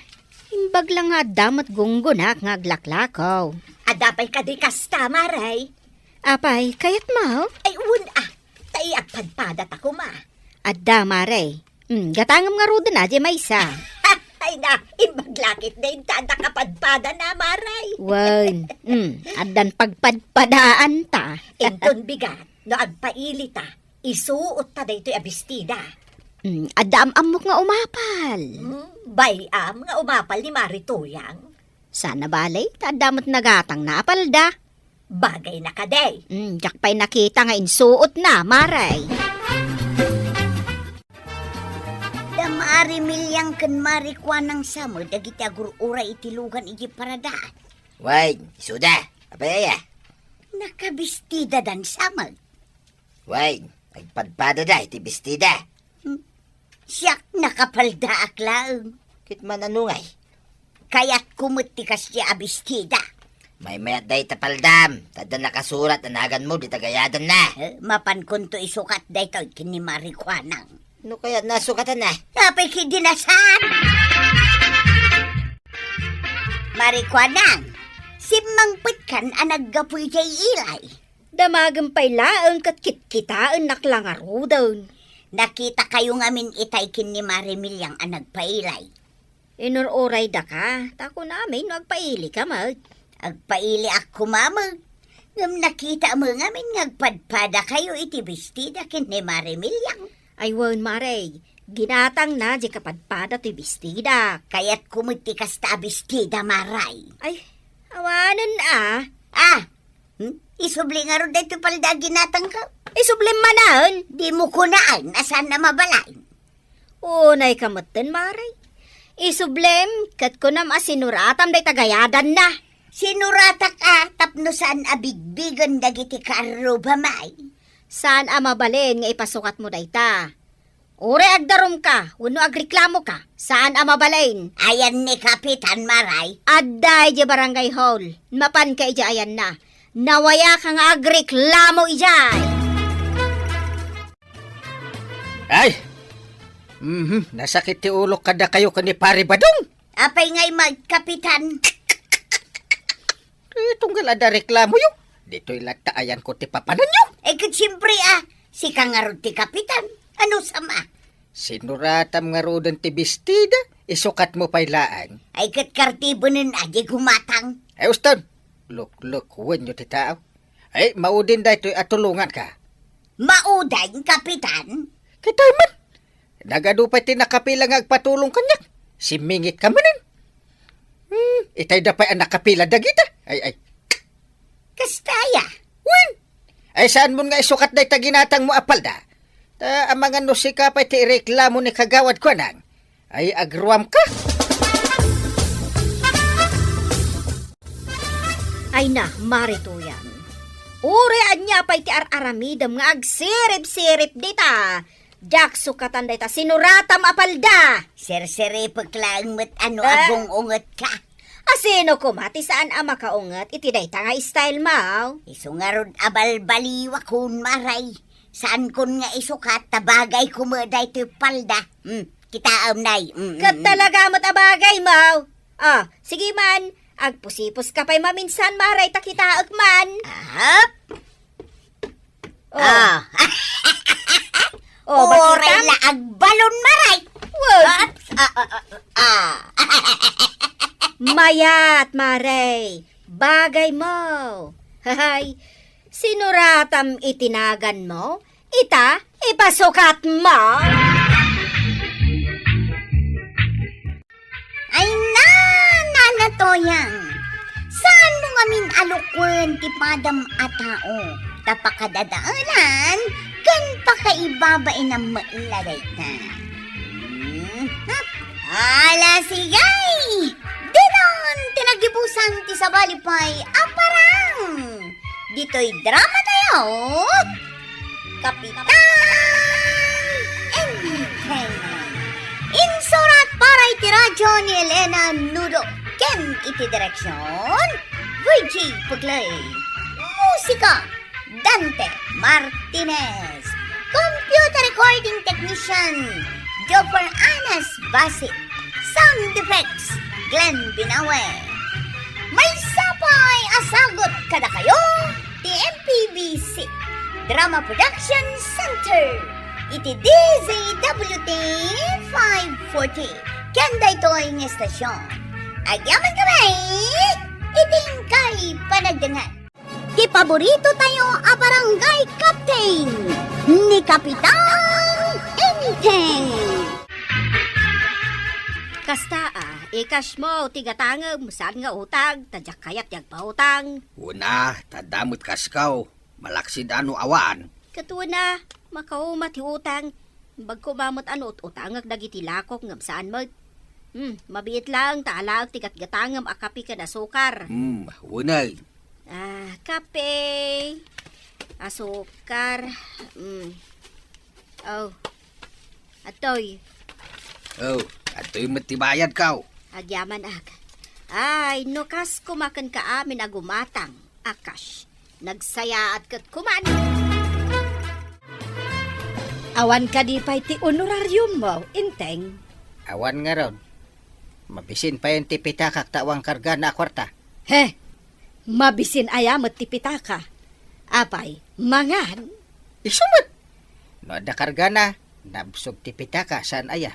Imbag la nga adda met gunggonak nga aglaklakaw. Adda pay kadi kasta, Mare? Apay, kayatmo? Ay, wen, ah. Ta agpadpadata koma. Adda, Mare. Hmm, gatangem ngaruden a diay maysa. Ay na, imbag la ket dayta adda kapadpadana, Mare. Wen, hmm, addan pagpadpadaanta. Inton bigat, no agpailita, isuotta daytoy a bestida. Hmm, adda am-ammok nga umapal. Hmm, bay-am nga umapal ni Mari Tuyang. Saan a bale, ta adda met nagatangna a palda. Bagayna kadi. Mm, diak pay nakita nga insuotna, Mare. Da Mari Miliang ken Mari Kuanang sa met dagiti agur-uray iti lugan idiay paradaat. Wen, isuda. Apay aya? Nakabestidadan sa met. Wen, agpadpadada iti bestida. Hmm. Siak, nakapaldaak laeng. Ket mananungay? Kayatko met ti kasdi a bestida. Maymayat dayta paldam, ta adda nakasurat a naganmo dita gayadanna. Eh, mapankonto isukat daytoy ken ni Mari Kuanang. No kayat nasukatanna? Apay ket di na saan? Mari Kuanang, simmangpetkan a naggapu idiay ilay. Damagem pay laeng ket kitkitaennak la ngaruden. Nakitakayo ngamin itay ken ni Mari Miliang a nagpailay. Inur-uray daka, ta kunami no agpailika met. Agpailiak koma met. Ngem nakitaem ngamin nga agpadpadakayo iti bestida ken ni Mari Miliang. Ay wen, Mare, ginatangna diay kapadpada ti bestida. Kayatko met ti kasta a bestida, Mare. Ay, awanen a. Ah, Hmm? Isubli ngarud daytoy palda a ginatangko. Isublem manen. Dimo kunaan a saan a mabalin. Unayka metten, Mare. Isublem, ket kunam a sinuratam dayta gayadanna. Sinuratak a tapno saan a bigbigen dagiti kaarrubam ay. Saan a mabalin nga ipasukatmo dayta. Uray agdarumka wenno agreklamoka, saan a mabalin. Ayan ni Kapitan, Mare? Adda idiay barangay hall. Mapanka idiay ayanna. Nawayaka nga agreklamo idiay. Ay! Mhm, nasakit ti ulok kadakayo ken ni Pare Badong. Apay ngay met, Kapitan? Eh, tunggal adda reklamoyo. Ditoy latta ayanko ti papananyo. Eh, ket siempre, ah, sika ngarud ti kapitan. Ano sama? Sinuratam ngaruden ti bestida, isukatmo pay laeng. Ay, ket kartibenen a di gumatang. Ay, uston, luklukuenyo ti tao. Ay, maudin daytoy a tulonganka. Maudin, Kapitan? Kitay man. Nagadu pay ti nakapila nga agpatulong kaniak. Simmingitka manen. Hmm, itay da pay a nakapila dagita. Ay, ay. Kasta aya? Wen. Ay, saanmon nga isukat dayta ginatangmo a palda? Ta amangan no sika pay ti ireklamo ni Kagawad Kuanang. Ay, agruamka. Ay na, Mare Tuyang. Uray ania pay ti ar-aramidem nga agsirip-sirip dita? Diak sukatan dayta sinuratam a palda. Sirsiripek laeng met a no Ah. agung-ungetka. Asino koma ti saan a makaunget iti dayta nga style, maw? Isu ngarud a balbaliwakon, Mare. Saankon nga isukat ta bagayko met daytoy palda. Hmm, kitaem, Nay. Mm, Ket mm, mm. talaga met a bagay, maw? Ah, sige man, agpusiposka pay maminsan, Mare, ta kitaek man. Ahap. Oh. Ah. Oh, Uray bakit la agbalon, Mare. Wag. Ah, ah, ah, ah, ah. Mayat, Mare. Bagay mo. Hay, sinuratam iti nagan mo. Ita, ipasukat mo. Ay na, Nana Toyang! Saan mo ngamin a lukwen ti padam a tao? Ta pakadadaelan ken pakaibabainam met la dayta. Hmm, ha? Ala, sige! Dinon ti nagibusan ti sabali pay a parang! Ditoy drama tayo, Kapitan Enteng. Insurat para iti radyo ni Elena Nudo ken iti direksyon, Virgie Puglay. Musika, Dante Martinez. Computer recording technician, Jopper Anas Basit. Sound effects, Glenn Binawe. Maysa pay a sagut kadakayo ti M P B C Drama Production Center iti D Z W T five forty ken daytoy nga estasyon. Agyaman kami iti inkay panagdangan. Ti paborito tayo a barangay captain, ni Kapitan Enteng. Kasta a, I-cash mo ti gatangem, saan nga utang, ta diak kayat ti agpautang. Una, ta adda met cashko. Malaksid a no awan. Ket una, makauma ti utang. Bagko met a no ut-utangek dagiti lakok ngem saan met. Hmm, mabiit laeng ta alaek ti gatgatangem a kape ken asukar. Hmm, unay. Ah, kape, asukar, hmm. Oh, atoy. Oh, atoy met ti bayadko. Agyamanak. Ay, no kas kumaken ka amin a gumatang, a cash. Nagsayaat ket kuman. Awan kadi pay ti honorarium mo, Inteng? Awan ngarud. Mabisin pay ti pitakak ta awan kargana a kuarta. He! Mabisin aya met ti pitaka? Apay, mangan? Isu met! No adda kargana, nabsog ti pitaka, saan aya?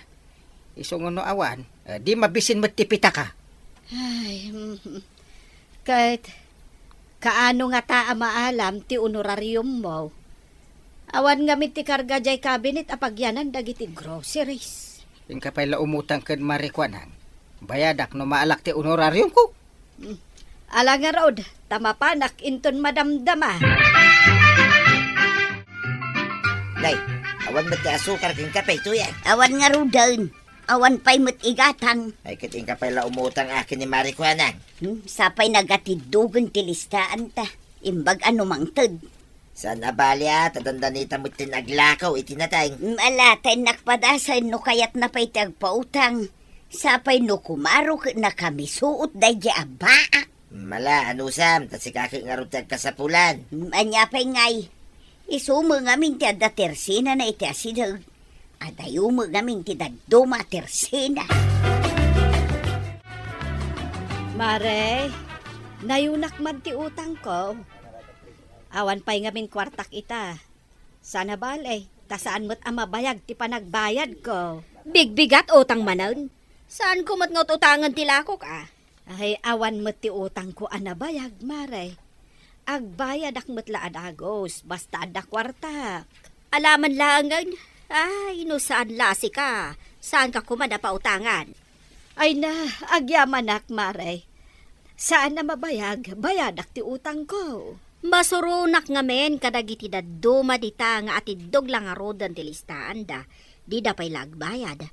Isu nga no awan, eh, di mabisin met ti pitaka. Ay, mm. Ket, kaano ngata a maalam ti honorarium mo? Awan ngamin ti karga jay cabinet a pagyanan dagiti groceries. Inka pay la umutang ken Mare Kuanang. Bayadak no maalak ti honorariumko. Hmm. Ala ngarud, ta mapanak inton madamdama. Nay, awan met ti asukar ken kape, tuya. Awan ngaruden. Awan pay met igatang. Ay, ket inka pay la umutang akin ni Mare Kuanang. Hmm, sapay nagatiddogen ti listaanta. Imbag a no mangted. Saan a bali a, ta dandanita met ti naglakaw iti nateng. Mm, ala, ta innak padasen no kayatna pay ti agpautang. Sapay no kumaro ket nakamisuot daydi a baak. Mala, anusam, ta sika ket ngarud ti agkasapulan. Mm, ania pay ngay? Isu met ngamin ti adda tersenana iti asideg. Adayo met ngamin ti dadduma a tersena. Mare, nayunak man ti utangko. Awan pay ngamin kuartak ita. Saan a bale, ta saan met a mabayag ti panagbayadko. Bigbigat utang manen. Saanko met nga ut-utangen ti lakok, a? Ay, awan met ti utangko a nabayag, Mare. Agbayadak met la a dagus, basta adda kuartak. Alaman laengen? Ay, no saan la a sika, saanka koma a pautangan. Ay na, agyamanak, Mare. Saan a mabayag, bayadak ti utangko. Masuronak ngamin kadagiti dadduma dita nga atiddog la ngaruden ti listaanda, dida pay la agbayad.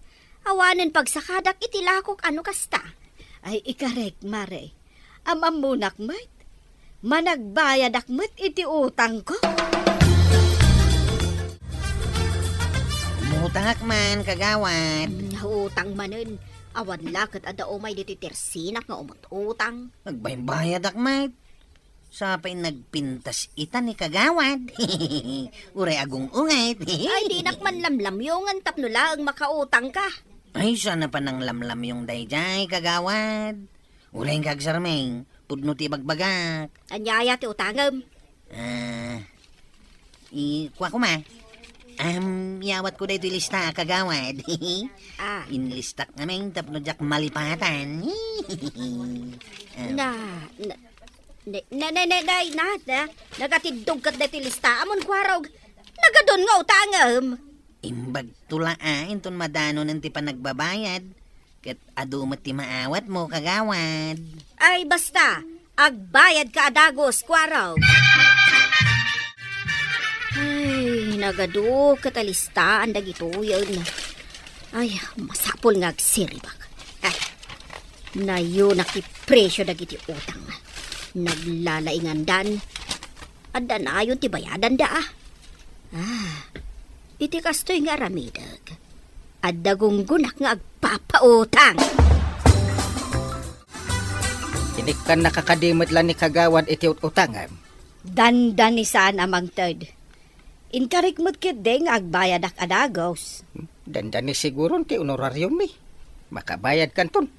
Awanen pagsakadak iti lakok a no kasta. Ay, ikarek, Mare. Am-ammonak met. Managbayadak met iti utangko. Umutangak man, kagawad. Mm, utang manen. Awan la ket adda umay ditoy tersenak nga umut-utang. Nagbaybayadak met. Sapay nagpintas ita ni kagawad. Uray agung-unget. Ay, dinak man lamlamyongen tapno laeng makautangka. Ay, saan a pananglamlamyong daydiay, kagawad. Uray nga agsarming, pudno ti ibagbagak. Ania aya ti utangem? Ah, i-, kua koma. Am, iyawatko daytoy lista a kagawad. Ah. Inlistak ngamin tapno diak malipatan. Ah. Na, na, na, na, na, na, na, na, nagatiddog ket daytoy lista, amon kuarog. Nagadun nga utangem. Imbagto la a, inton madanonen ti panagbabayad. Ket adu met ti maawatmo, kagawad. Ay, basta, agbayadka a dagus, kuarog. Ay, nagadu ket a listaan dagitoyen. Ay, masapul nga agsiribak. Ay, nayunak ti presio dagiti utang. Naglalaingandan. Adda nayon ti bayadanda, a. Ah, iti kastoy nga aramidek, adda gunggonak nga agpapautang. Inikkannaka kadi met la ni kagawad iti ut-utangem? Dandani saan a mangted. Inkarik met ketdi nga agbayadak a dagus. Dandani siguron ti honorariummi. Makabayadkanton.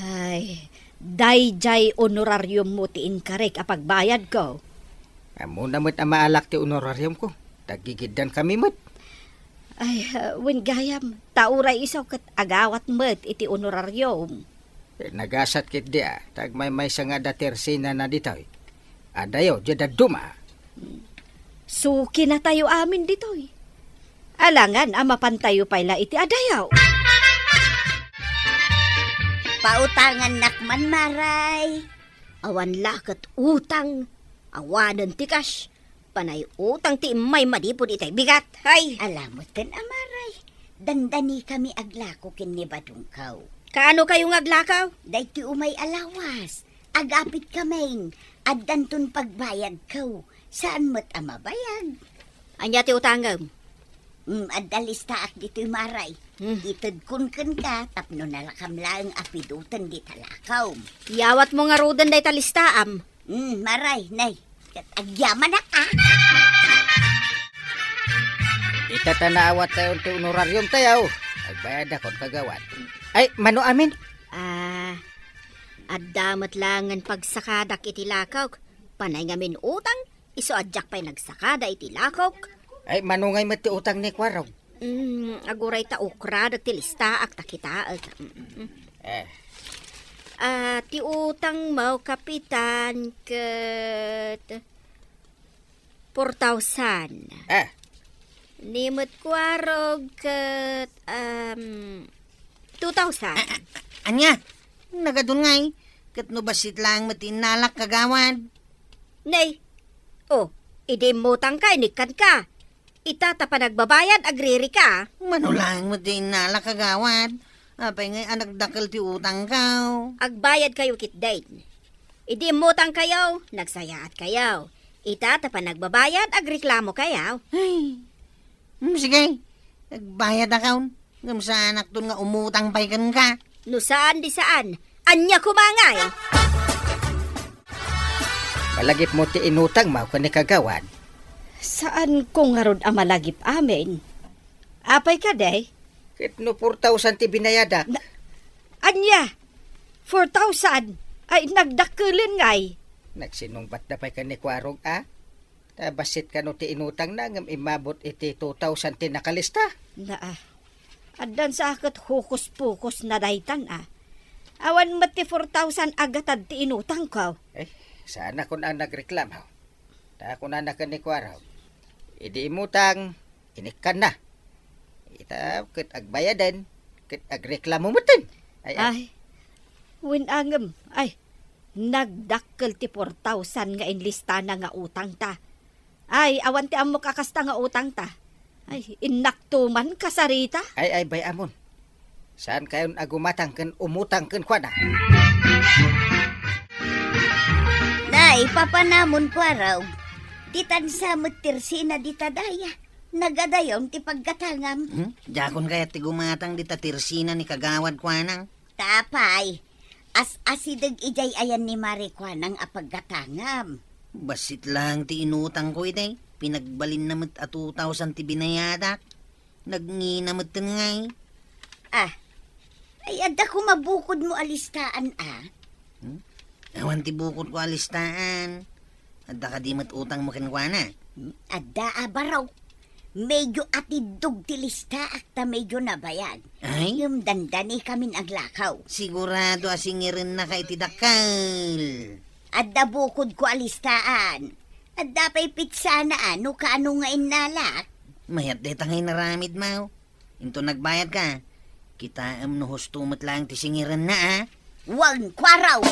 Ay, daydiay honorariummo ti inkarik a pagbayadko. Ammona met a maalak ti honorariumko. Taggigiddankami met. Ay, ah, wen gayam, ta uray isu ket agawat met iti honorarium. Eh, nagasat ketdi a, ta agmaymaysa nga adda tersenana ditoy. Adayo, diay dadduma. Sukinatayo amin ditoy. Alangan a mapantayo pay la iti adayo. Pautangannak man, Maray. Awan la ket utang. Awanen ti cash. Panay utang ti immay manipud itay bigat. Hay! Ala metten a, Maray. Dandanikami aglako ken ni Badongkaw. Kaano kayo nga aglakaw? Daytoy umay a lawas. Agapit kamin. Addanton pagbayadko. Saan met a mabayag. Ania ti utangem? Mm, adda listaak ditoy, Maray. Hmm. Itedkon kenka tapno nalakam laeng a piduten dita lakaw. Yawatmo ngaruden dayta listaam. Hmm, Maray, nay. Ket agyamanak, a. Dita ta naawat tayo ti honorarium tayo. Agbayadakon, kagawad. Ay, mano amin? Ah, adda met laengen pagsakadak iti lakawk. Panay ngamin utang, isu a diak pay nagsakada iti lakawk. Ay, mano ngay met ti utang ni Kuarog? Mm, aguray ta ukradek ti listaak ta kitaek. Mm, mm. Eh. Ah, ti utangmo, Kapitan, ket four thousand. Eh. Ni met Kuarog ket, um, two thousand. A-, a-, ania? Nagadun ngay. Ket no bassit laeng met ti innalak, kagawad. Nay. Oh, idi immutangka, inikkanka. Ita ta panagbabayad, agririka. Mano laeng met ti innalak, kagawad. Apay ngay a nagdakkel ti utangko? Agbayadkayo ketdin. Idi immutangkayo, nagsayaatkayo. Ita ta panagbabayad, agreklamokayo. Ay. Hmm, sige. Agbayadakon. Ngem saanakton nga umutang pay kenka. No saan, di saan. Ania koma ngay? Malagipmo ti inutangmo ken ni kagawad? Saanko ngarud a malagip amin. Apay kadi? Ket no four thousand ti binayadak. Na, ania? Four thousand? Ay, nagdakkelen ngay. Nagsinungbatda pay ken ni Kuarog, a? Ta bassit kano ti inutangna ngem immabot iti two thousand ti nakalista. Naa. Addan sa ket hokus-pokus na daytan, a. Awan met ti four thousand a gatad ti inutangko. Eh, saanakon a nagreklamo. Ta kunana ken ni Kuarog, idi immutang, inikkanna. Ita ket agbayaden, ket agreklamo metten. Ay, ay. Ay, wen a ngem, ay, nagdakkel ti four thousand nga inlistana nga utangta. Ay, awan ti ammok a kasta nga utangta. Ay, innakto man kasarita. Ay, ay, bay-amon. Saankayon a gumatang ken umutang kenkuana? Nay, papanamon, Kuarog. Ditan sa met ti resina dita daya. Nagadayaw ti paggatangam. Hmm? Diakon kayat ti gumatang dita ti resina ni kagawad kuanang. Ta apay, as-asideg idiay ayan ni Mari Kuanang a paggatangam. Bassit laeng ti inutangko iti. Pinagbalinna met a two thousand ti binayadak. Nagngina metten ngay. Ah. Ay, adda koma bukodmo a listaan, a? Hmm? Awan ti bukodko a listaan. Adda kadi met utangmo kenkuana? Hmm? Adda a barok. Medyo atiddog ti listaak ta medyo nabayag. Ay? Ngem dandanikamin aglakaw. Sigurado a singirennaka iti dakkel. Adda bukodko a listaan. Adda pay pitsana a no kaano nga innalak. Mayat dayta nga inaramidmo. Inton nagbayadka, kitaem no husto met laeng ti singirenna, a? Wen, Kuarog!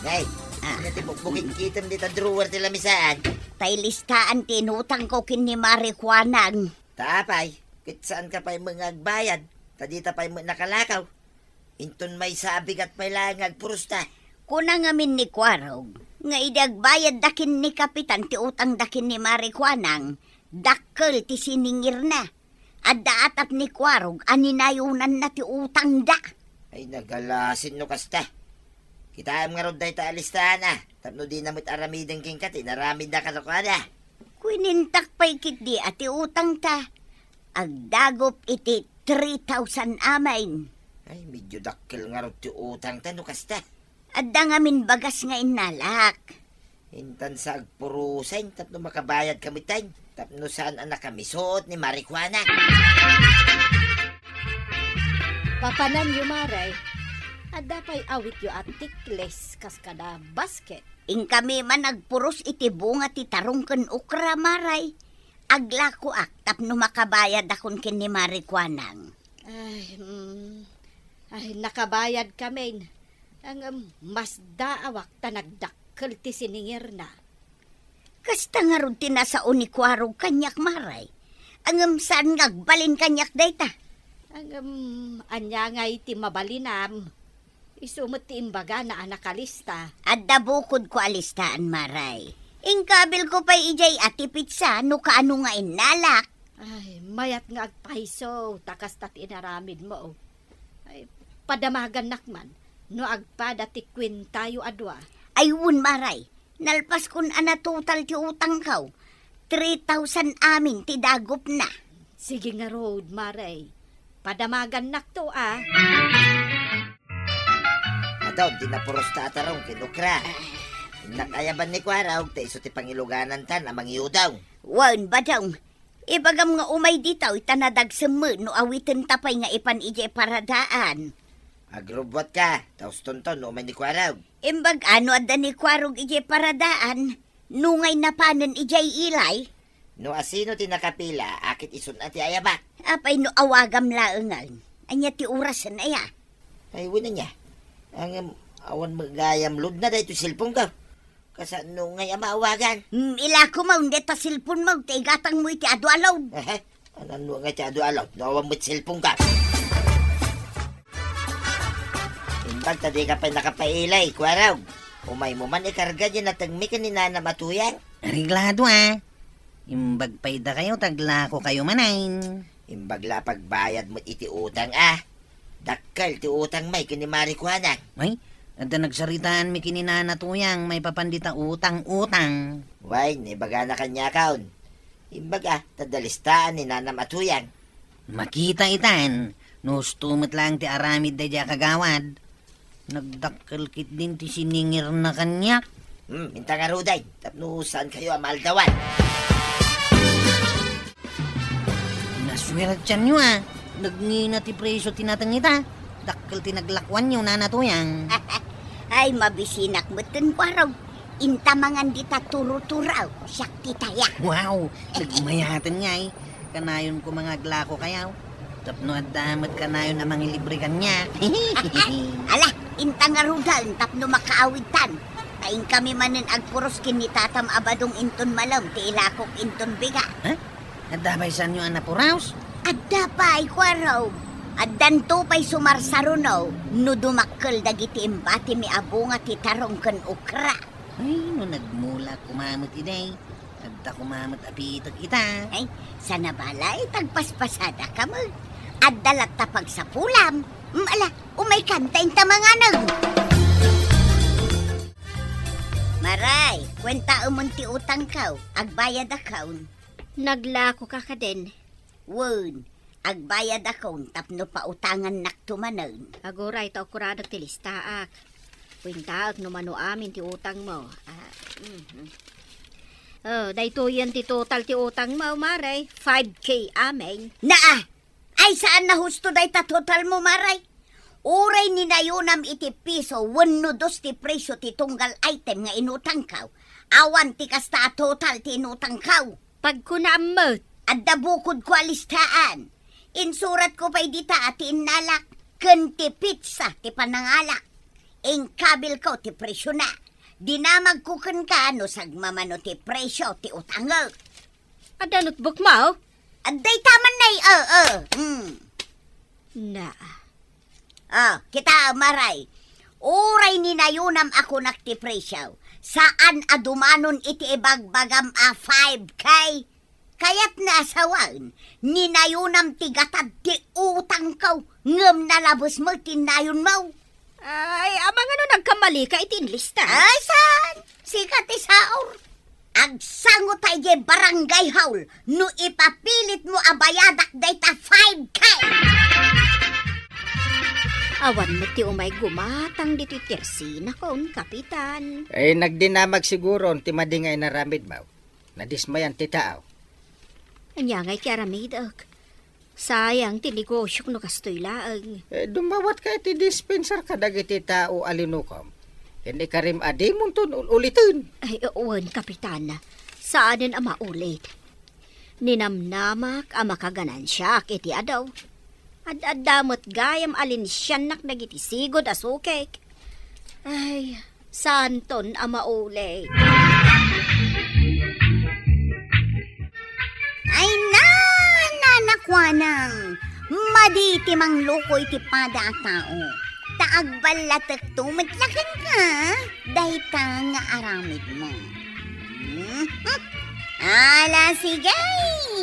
Nay, ah, ania ti bukbukikkitem dita drawer ti lamisaan? Tay listaan ti inutangko ken ni Mari Kuanang. Ta apay, ket saanka pay met nga agbayad, ta dita pay met nakalakaw. Inton maysa a bigat pay laeng nga agpurosta. Kuna ngamin ni Kuarog nga idi agbayadda ken ni Kapitan ti utangda ken ni Mari Kuanang, dakkel ti siningirna. Adda atap ni Kuarog a ninayonanna ti utangda. Ay, nagalasin no kasta. Kitaem ngarud dayta a listaan, a, tapno dina met aramiden kenka ti inaramidna kadakuada. Kuinintak pay ketdi a ti utangta agdagup iti three thousand amin. Ay, medyo dakkel ngarud ti utangta no kasta. Adda ngamin bagas nga innalak. Intan sa agpurosen tapno makabayadka metten, tapno saan a nakamisuot ni Mari Kuanang. Papananyo, Mari. Adda pay awityo a tikles kas kada basket. Inkami man agpuros iti bunga ti tarong ken okra, Mari. Aglakoak tapno makabayadakon ken ni Mari Kuanang. Ay, mm, ay, nakabayad kamin. Ngem, masdaawak ta nagdakkel ti siningirna. Kasta ngarud ti nasao ni Kuarog kaniak, Maray. Ngem saan nga agbalin kaniak dayta. Ngem, ania ngay ti mabalinam? Isu met ti imbagana a nakalista. Adda bukodko a listaan, Maray. Inkabilko pay idiay a ti pitsa no kaano nga innalak. Ay, mayat nga agpayso, ta kasta ti inaramidmo. Ay, padamagannak man, no agpada ti kuentayo a dua. Ay, wen, Maray. Nalpaskon a natotal ti utangko. Three thousand amin ti dagupna. Sige ngarud, Maray. Padamagannakto, a. Adun ti napurosta a tarong ken okra. Innak ayaban ni Kuarog, ta isu ti pangiluganantan a mangiudaw. Wen, Badong. Ibagam nga umay ditoy ta nadagsem met no awitenta pay nga ipan idiay paradaan. Agrubbuatka, ta ustonton no umay ni Kuarog. Imbag-a no adda ni Kuarog idiay paradaan, no ngay napanen idiay ilay? No asino ti nakapila, a ket isun a ti ayabak. Apay no awagam laengen? Ania ti orasen aya? Ay, wen ania. Ngem, awan met gayam loadna daytoy cellphone-ko. Kasano ngay a maawagan? Hmm, ilako mo, deta cellphone-mo, ta igatangmo iti adu a load. Ehe, anano ngay ti adu a load, no awan met cellphone-ka? Imbag ta dika pay nakapailay, Kuarog. Umaymo man ikarga diay natengmi ken ni nanam a tuyang. Areglado, a. Imbag pay dakayo, ta aglako kayo manen. Imbag la pagbayad met iti utang, a. Dakkel ti utang, may, ken ni Mari Kuana. Ay, adda nagsaritaan mi ken ni Nana Tuyang maipapan dita utang-utang. Way, naibagana kaniakon. Imbag a, ta adda listaan ni nanam a tuyang. Makita itan, no husto met laeng ti aramid daydiay a kagawad. Nagdakkel ketdin ti siningirna kaniak. Hmm, inta ngaruden, tapno saan kayo a maaldawan. Nasuertianyo, a. Nagngina ti presyo ti nateng ita. Dakkel ti naglakuanyo, Nana Tuyang. Ay, mabisinak metten, Kuarog. Inta mangan dita turo-turaw, siak ti taya. Wow, nagmayaten ngay. Kanayon ko mangaglako kayaw. Tapno adda met kanayon a mangilibre kaniak. Ala, inta ngaruden tapno makaawidtan. Ta inkami manen agpuros ken ni tatam a Badong inton malem ti ilakok inton biga. Ha? Adda pay saanyo a napuros? Adda pay, Kuarog. Addanto pay sumarsaruno no dumakkel dagiti imbatimi a bunga ti tarong ken okra. Ay, no nagmula koma met idi, adda koma met a pitek ita. Ay, sana balay, tagpaspasadakam. Adda latta pagsapulam. Mm, ala, umaykan ta inta manganem. Maray, kuentaem ti utangko, agbayadakon. Naglakoka kadin? Wen, agbayadakon tapno pautangannakto manen. Aguray ta ukuradek ti listaak. Kuentaek no mano amin ti utangmo. Ah, mhm. Oh, daytoyen ti total ti utangmo, Maray. Five K amin. Naa! Ay, saan a husto dayta totalmo, Maray? Uray ninayonam iti piso wenno dos ti presyo ti tunggal item nga inutangko, awan ti kasta a total ti inutangko. Pagkunaam met. Adda bukodko a listaan. Insuratko pay dita a ti innalak ken ti petsa ti panangalak. Inkabilko ti presyona. Dinamagko kenka no sagmamano ti presyo ti utangek. Adda notebookmo? Adda ita man nay, eh, eh. Hmm. Na. Ah, kita, Maray. Uray ninayonam a kunak ti presyo, saan a dumanon iti ibagbagam a five K. Kayatna a sawen, ninayonam ti gatad ti utangko, ngem nalabes met ti nayonmo. Ay, amangan no nagkammalika iti inlista? Ay, saan? Sika ti saor. Agsango ta idiay barangay hall no ipapilitmo a bayadak dayta five K. Awan met ti umay gumatang ditoy tersinakon, Kapitan. Ay, nagdinamag siguron ti madi nga inaramidmo. Nadismayan ti tao. Ania ngay ti aramidek? Sayang ti negosiok no kastoy laeng. Eh, dumawatka iti dispensar kadagiti tao a linukom. Ken ikarim a dimonton ul-uliten. Ay, wen, Kapitan. Saanen a maulit. Ninamnamak a makaganansiak iti adu. Ad-adda met gayam a linsiannak dagiti sigud a sukek. Ay, santon a mauli. Ay, na, nanakuanang, madi ti mangluko iti pada a tao. Ta agballatekto met la kenka, dayta nga aramidmo. Hmm? Ala, sige!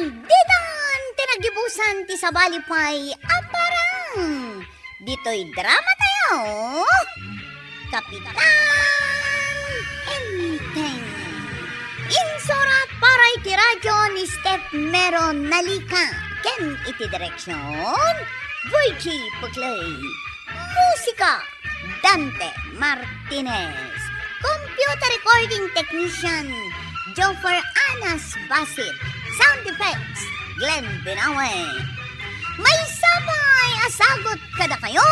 Ditan ti nagibusan ti sabali pay a parang ditoy drama tayo, Kapitan Enteng. Insurat para iti radyo ni Steph Mero Nalica ken iti direksyon, Virgie Puclay. Musika, Dante Martinez. Computer recording technician, Joffer Anas Basit. Sound effects, Glenn Binawe. Maysa pay a sagut kadakayo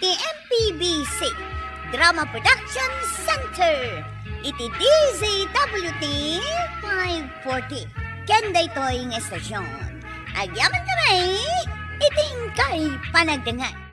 ti M P B C Drama Production Center iti D Z W T five forty. Ken daytoy nga estasyon, agyamankami iti inkay panagdengngeg.